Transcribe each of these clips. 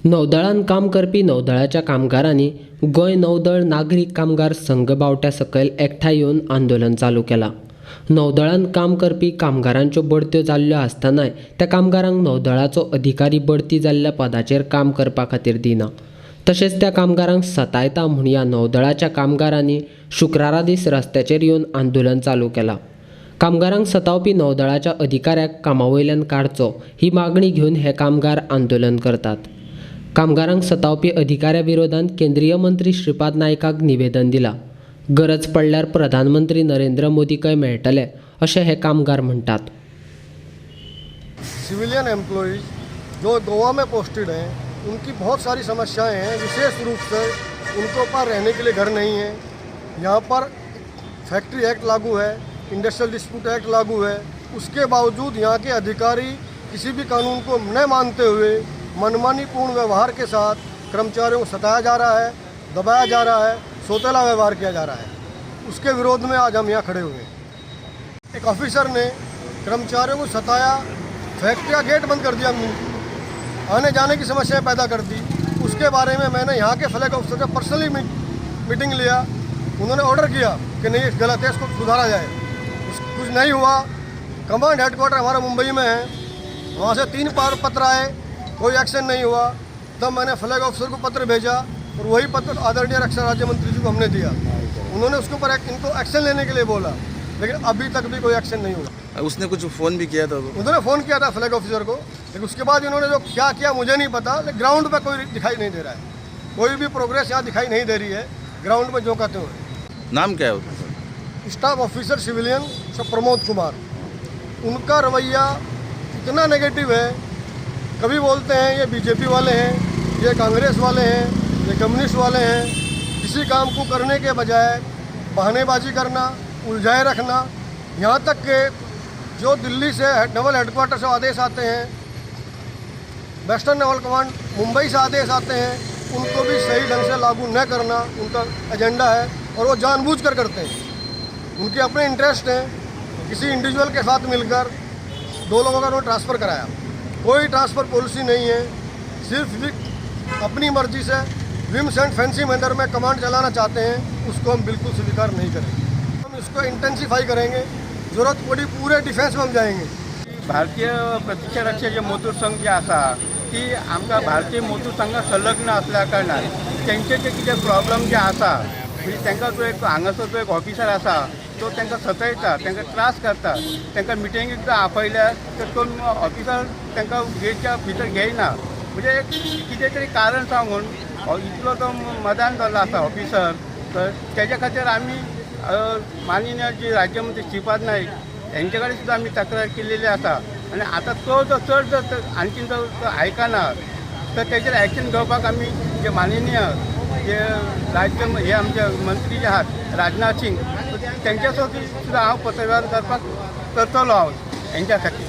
नौदळान काम करपी नौदळाच्या कामगारांनी गोंय नौदळ नागरीक कामगार संघ बावट्या सकयल एकठांय येवन आंदोलन चालू केलां. नौदळान काम करपी कामगारांच्यो बढत्यो जाल्ल्यो आसतनाय त्या कामगारांक नौदळाचो अधिकारी बढती जाल्ल्या पदाचेर काम करपा खातीर दिना. तशेंच त्या कामगारांक सतायता म्हूण ह्या नौदळाच्या कामगारांनी शुक्रारा दीस रस्त्याचेर येवन आंदोलन चालू केलां. कामगारांक सतावपी नौदळाच्या अधिकाऱ्याक कामा वयल्यान काडचो ही मागणी घेवन हे कामगार आंदोलन करतात. कामगारांक सतावपी अधिकाऱ्या विरोधात केंद्रीय मंत्री श्रीपाद नायकाक निवेदन दिलां. गरज पडल्यार प्रधानमंत्री नरेंद्र मोदीकय मेळटले अशें हे कामगार म्हणटात. सिविलियन एम्प्लॉइज जो गोवा में पोस्टेड हैं, उनकी बहुत सारी समस्याएं हैं. विशेष रूप से उनको पास रहने के लिए घर नहीं है. यहाँ पर फैक्ट्री एक्ट लागू है, इंडस्ट्रियल डिस्प्यूट एक्ट लागू है. उसके बावजूद यहाँ के अधिकारी किसी भी कानून को न मानते हुए मनमानीपूर्ण व्यवहार के साथ कर्मचारियों को सताया जा रहा है, दबाया जा रहा है, सौतेला व्यवहार किया जा रहा है. उसके विरोध में आज हम यहाँ खड़े हुए हैं. एक ऑफिसर ने कर्मचारियों को सताया, फैक्ट्री का गेट बंद कर दिया, आने जाने की समस्याएं पैदा कर दी. उसके बारे में मैंने यहाँ के फ्लैग ऑफिसर से पर्सनली मीटिंग लिया. उन्होंने ऑर्डर किया कि नहीं, गलत है, इसको सुधारा जाए. कुछ नहीं हुआ. कमांड हेडक्वार्टर हमारा मुंबई में है. वहाँ से 3 बार पत्र आए, कोई एक्शन नहीं हुआ. तब मैंने फ्लैग ऑफिसर को पत्र भेजा और वही पत्र आदरणीय रक्षा राज्य मंत्री जी को हमने दिया. उन्होंने उसके ऊपर इनको एक्शन लेने के लिए बोला, लेकिन अभी तक भी कोई एक्शन नहीं हुआ. उसने कुछ फ़ोन भी किया था? उन्होंने फ़ोन किया था फ्लैग ऑफिसर को, लेकिन उसके बाद इन्होंने जो क्या किया मुझे नहीं पता, लेकिन ग्राउंड पे कोई दिखाई नहीं दे रहा है. कोई भी प्रोग्रेस यहाँ दिखाई नहीं दे रही है ग्राउंड में जो कहते हुए. नाम क्या है उसका? Staff officer civilian sir Pramod Kumar. उनका रवैया इतना नेगेटिव है. कभी बोलते हैं ये बीजेपी वाले हैं, ये कांग्रेस वाले हैं, ये कम्युनिस्ट वाले हैं. किसी काम को करने के बजाय बहानेबाजी करना, उलझाए रखना. यहाँ तक कि जो दिल्ली से नेवल हेडक्वार्टर से आदेश आते हैं, वेस्टर्न नेवल कमांड मुंबई से आदेश आते हैं, उनको भी सही ढंग से लागू न करना उनका एजेंडा है और वो जानबूझकर करते हैं. उनके अपने इंटरेस्ट हैं. किसी इंडिविजुअल के साथ मिलकर 2 लोगों का उन्होंने ट्रांसफ़र कराया. कोई ट्रांसफ़र पॉलिसी नहीं है. सिर्फ अपनी मर्जी से विम्स एंड फैंसी मैनर में कमांड चलाना चाहते हैं. उसको हम बिल्कुल स्वीकार नहीं करेंगे. हम इसको इंटेंसीफाई करेंगे. ज़रूरत पड़ी पूरे डिफेंस में हम जाएंगे. भारतीय प्रतिक्षा रक्षा जे मजदूर संघ जे आसा ती आमकां भारतीय मजदूर संघा संलग्न आसल्या कारणान तेंचे जे कितें प्रॉब्लम जे आसा, म्हणजे तांकां जो एक हांगासर जो एक ऑफिसर आसा तो तांकां सतयता, तांकां त्रास करता. तांकां मिटिंगेक जर आपयल्यार तर तो ऑफिसर तांकां गेटच्या भितर घेयना. म्हणजे एक कितें तरी कारण सांगून इतलो तो मदान जाल्लो आसा ऑफिसर. तर तेज्या खातीर आमी माननीय जे राज्यमंत्री श्रीपाद नायक हेंचे कडेन सुद्दां आमी तक्रार केलेली आसा. आनी आतां तो जर चड जर आणखीन जर आयकना तर तेजेर एक्शन घेवपाक आमी जे माननीय जे राज्य हे आमचे मंत्री जे आहात राजनाथ सिंग तेंच्या सुद्दां हांव पत्रवेव्हार करपाक करतलो हांव हेंच्या खातीर.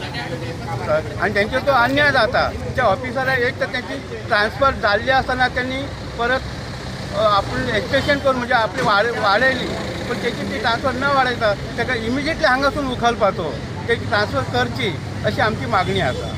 आनी तेंचेर तो अन्याय जाता त्या ऑफिसराक. एक तर तेंची ट्रान्सफर जाल्ली आसतना त्यांनी परत आपूण एक्सटेशन करून म्हणजे आपली वाडयली, पण तेची ती ट्रान्सफर न वाडयता ताका इमिजिएटली हांगासून उखलपाचो, तेची ट्रान्सफर करची अशी आमची मागणी आसा.